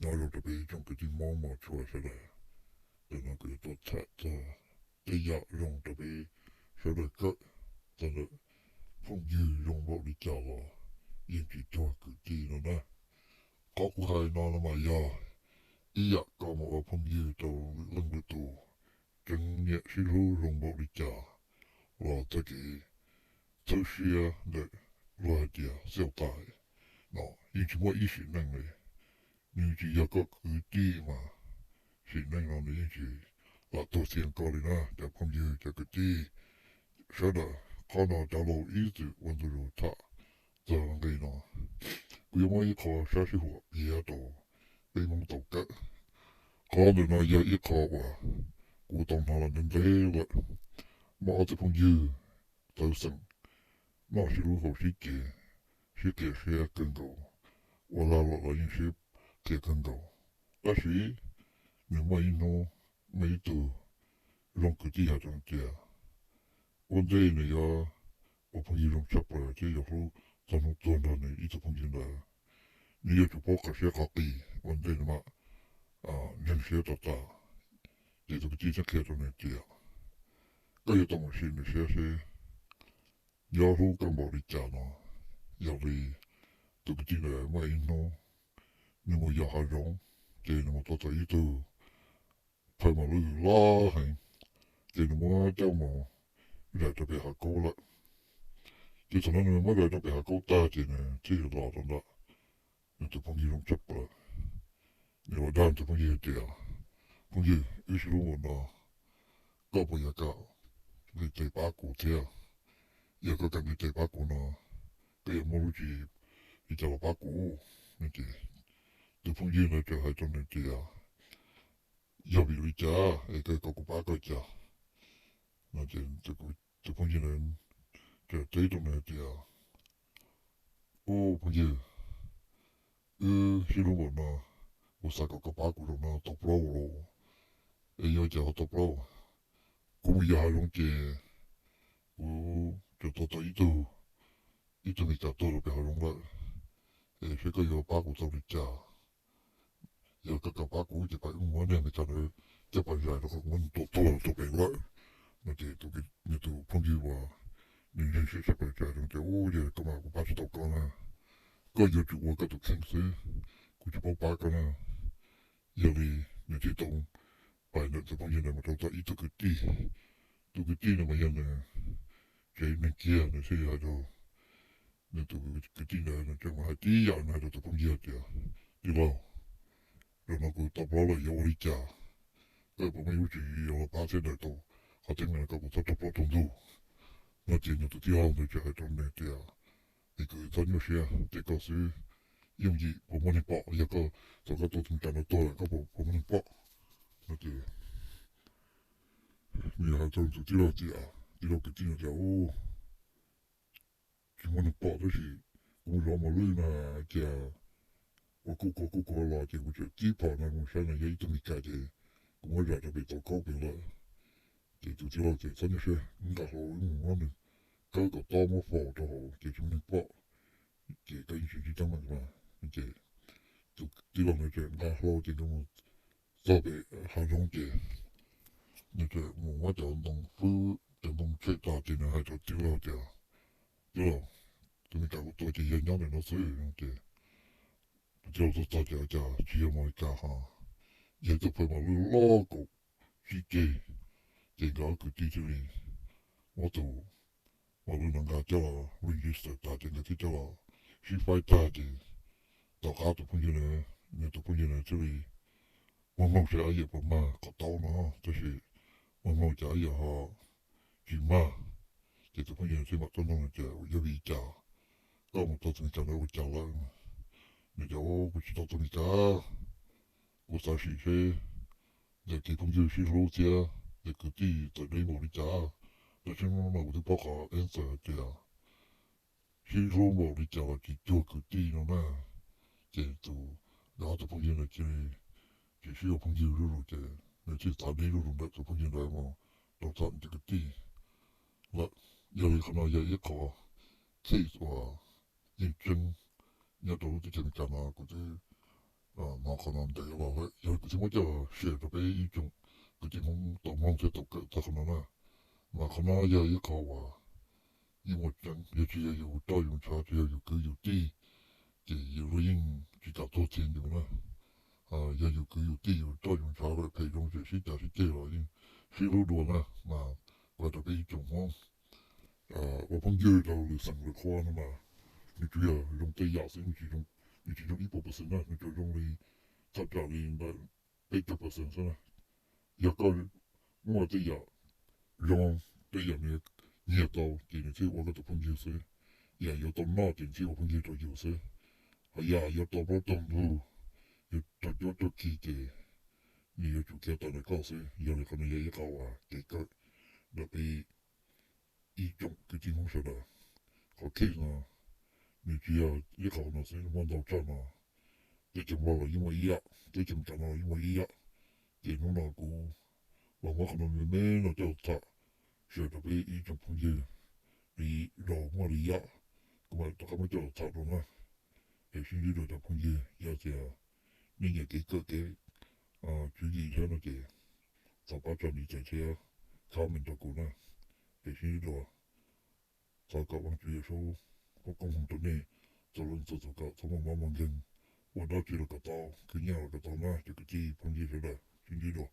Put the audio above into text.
Nyob zoo rau peb tsoom kwv tij Hmoob mos tshua sawv daws, ntawm no kuv yuav tuaj tham txog tej yam zoo rau peb sawv daws kawm txog ntawm phooj ywg zoo npaum li cas los yeej tsis cuag kwv tij no na. Qhov kuv hais no no mas yog ib yam koj mus ua phooj ywg rau lwm leej lwm tus, tseem niam sib hlub zoo npaum li cas los tag kev txhawb siab ntawm luag hais tias xiaum tais no yeej tsis muaj ib sim neej li. Nws tsis yog koj kwv tij mas sim neej no nws yeej tsis lam tuag txhiam koj li na cov phooj ywg cov kwv tij sawv daws. Qhov no cov laus ib txwm ua ntu zus tham txog nqe no. Kuv yuav muab ib qho sab sib huam piav rau peb Hmoob tau kawm. Qhov ntawm no yog ib qho uas kuv tau hnov los ntev ntev lawm. Muaj ob tug phooj ywg txawv xeem, noj sib hlub haus sib cev, sib qias siab kawg nkaus, ua lag luam los yeej sib qias kawg nkaus. Tab sis nws muaj ib hnub muaj ib tug zoo kwv tij hais rau nws tias ua ntej nws yuav ua phooj ywg zoo tshaj plaws thiab yuav hlub txog hnub tuag nrog nws ib tug phooj ywg ntawd, nws yuav tsum paub qhov siab qhov qis ua ntej nws mam ntseeg siab rau tas. Ces tus kwv tij thiaj qhia rau nws tias koj yuav tau mus sim nws siab seb nws yuav hlub koj npaum li cas no. Yog li tus kwv tij ntawd muaj ib hnub nws mus yos hav zoov, ces nws mus tau txog ib tug phaw mos lwj loj heev, ces nws muab coj mus zais rau pem hav kaub lawm. Ces thaum no nws muab zais rau pem hav kaub tag ces nws thiaj los rau ntawm nws tus phooj ywg zoo tshaj plaws. Nws los dag nws tus phooj ywg tias, phooj ywg, wb sib hlub npaum no, koj puas yuav kam nqis tes pab kuv thiab? Yog koj kam nqis tes pab kuv no, koj yuav muaj lub tsis li cas los pab kuv? Ces tus phooj ywg ntawd txawm hais rau nws tias, yog vim li cas es koj kom kuv pab koj cas? No ces tus phooj ywg ntawd txawm teb rau nws tias, ub phooj ywg, wb sib hlub npaum no, kuv xav kom koj pab kuv zaum no tau plaub los, es yuav cas ho tau plaub? Kuv mus yos hav zoov ces kuv tsuas tua tau ib tug, ib tug Meskas tuag rau pem hav zoov lawm, es seb koj yuav pab kuv tau li cas? Yog koj kam pab kuv ces pab wb mus muab niag Meskas ntawd coj pais zais rau qhov kuv muab nws tua tuag rau pem lawm. No ces nws tus phooj ywg uas nws ntseeg siab tshaj plaws txawm hais rau tias, ub, yog koj mas kuv pab tsis tau koj na, koj yuav tsum ua koj tus kheej xwb, kuv tsis paub pab koj na. Yog li nws thiaj tau pais ntawm tus phooj ywg ntawd mus rau txog ib tug kwv tij. Tus kwv tij ntawd mas yog nws tsev neeg kiag, nws thiaj hais rau nws tus kwv tij ntawd, nws thiaj mus hais tib yam nws hais rau tus phooj ywg tias, tij laug, zaum no kuv tau plaub lawm yuav ua li cas? Koj puas muaj ib lub tswv yim yuav los pab thiab daws tau qhov teeb meem no kom kuv txhob raug plaub raug ntug? No ces nws tus tij laug ntawd txawm hais rau nws tias, me kwv, txhob nyuaj siab, ces koj xwb yooj yim puas muaj neeg pom, yog koj txawm koj tua tus Meskas no tuag lawm koj puas muaj neeg pom? No ces nws hais rau tus tij laug tias, tij laug kwv tij no tias, ub, tsis muaj neeg pom tab sis kuv mus zov mos lwj no cia ua kuj kuv kuj kuv los ces kuv tseem tib phom no mus saib no yog ib tug Meskas ces kuv muab zais rau pem tau kaub pem lawm. Ces tus tij laug tias, txhob nyuaj siab, nqa hlo wb mus muab nws kawb kom tob muab faus rau hauv ces tsis muaj neeg pom, ces koj yeej tsis ntsib teeb meem no. Ces tus tij laug ntawd txawm nqa hlo ces nkawd mus txog pem hav zoov ces nws txawm mus muab cov ntoo fwb cov ntoo tshem tas ces nws hais rau tij laug tias, tij laug, tus Meskas kuv tua ces yog nyob ntawm no xwb. Ces tus tij laug tuaj txog ces cas tsis yog mos Meskas ho yog tus phaw mos lwj loj kaum tsib ceg. Ces nkawd ob kwv tij thiaj li muab tus mos lwj no nqa coj los register tas ces nkawd thiaj coj los sib faib tag ces tom qab tus phooj ywg ntawd, nws tus phooj ywg ntawd thiaj li muab mloog seb ab yam puas mag qhov taub no, tab sis muab mloog cas ab yam ho tsis mag. Ces tus phooj ywg thiaj mam tuaj nug nws tias, yog vim li cas koj mus tua tus Meskas ntawd ua cas lawm? Nws tias, kuv tsis tau tua Meskas, kuv xav sim seb ntawm kev phooj ywg sib hlub thiab ntawm kwv tij txawm deb npaum li cas. Tab sis hnub no kuv twb paub qhov answer hais tias sib hlub npaum li cas los tsis cuag kwv tij no na. Ces tus, nkawd ob tug phooj ywg ntawd cia li tsis sib ua phooj ywg zuj zus ces nws thiaj txav deb zuj zus ntawm tus phooj ywg ntawd mus rau txog nws tus kwv tij lawm. Yog li qhov no yog ib qho case uas yeej tseeb nyob rau lub teb chaws Amelikas no kuv twb hnov Qhov no ntev los lawm, yog kuv thiaj muab coj share rau peb ib tsoom kwv tij Hmoob tau mloog thiab tau kawm tag qhov no na. Mas qhov no yog ib qho uas yeej muaj tseeb, yog tsis yog yus roj yus ntshav, tsis yog yus kwv yus tij, ces yus los yeej tsis kam tuag txhia yus na. Yog yus kwv yus tij yus roj yus ntshav lawm phem zoo ces sib cav sib ceg los yeej sib hlub dua na. Mas kuv hais rau peb ib tsoom Hmoob ua phooj ywg rau lwm xeem lwm qhua no mas nws tsuas yog zoo tej yam xwb, nws tsis zoo ib puas percent na, nws tsuas zoo li thaj tsam li ntawm peb caug percent xwb na. Yog koj muaj tej yam zoo, tej yam nws nyiam tau ces nws thiaj ua koj tus phooj ywg xwb. Yam yuav tau noj ces nws thiaj ua phooj ywg rau yus xwb. Ho yam yuav tau plaub tau ntug, yuav raug cuab raug khi ces nws yuav tsum khiav tawm ntawm koj xwb. Yog li qhov no yog ib qho uas kev kawm ntawm peb ib tsoom kwv tij Hmoob sawv daws. Qhov case no nws tsis yog ib qho no xwb, muaj ntau tshaj no. Teb chaws Nplog los yeej muaj ib yam, teb chaws Meskas no los yeej muaj ib yam. Ces hnub no kuv los muab qhov no me me no coj tham, share rau peb ib tsoom phooj ywg li los muaj li yam, kuv mam rov qab muab coj los tham rau na. Es sib ntsib dua cov phooj ywg, yog tias nej nyiam kev kawm kev tswv yim thiab no ces thov pab tsa mi tes thiab comment rau kuv na. Es sib ntsib dua. Thov kom Vaajtswv Yawm Saub pub koob hmoov rau nej txhua leej txhua tus, kom txhob muaj mob muaj nkeeg, ua dab tsi los kom tau, khwv nyiaj los kom tau na cov kwv tij phooj ywg sawv daws, sib ntsib dua.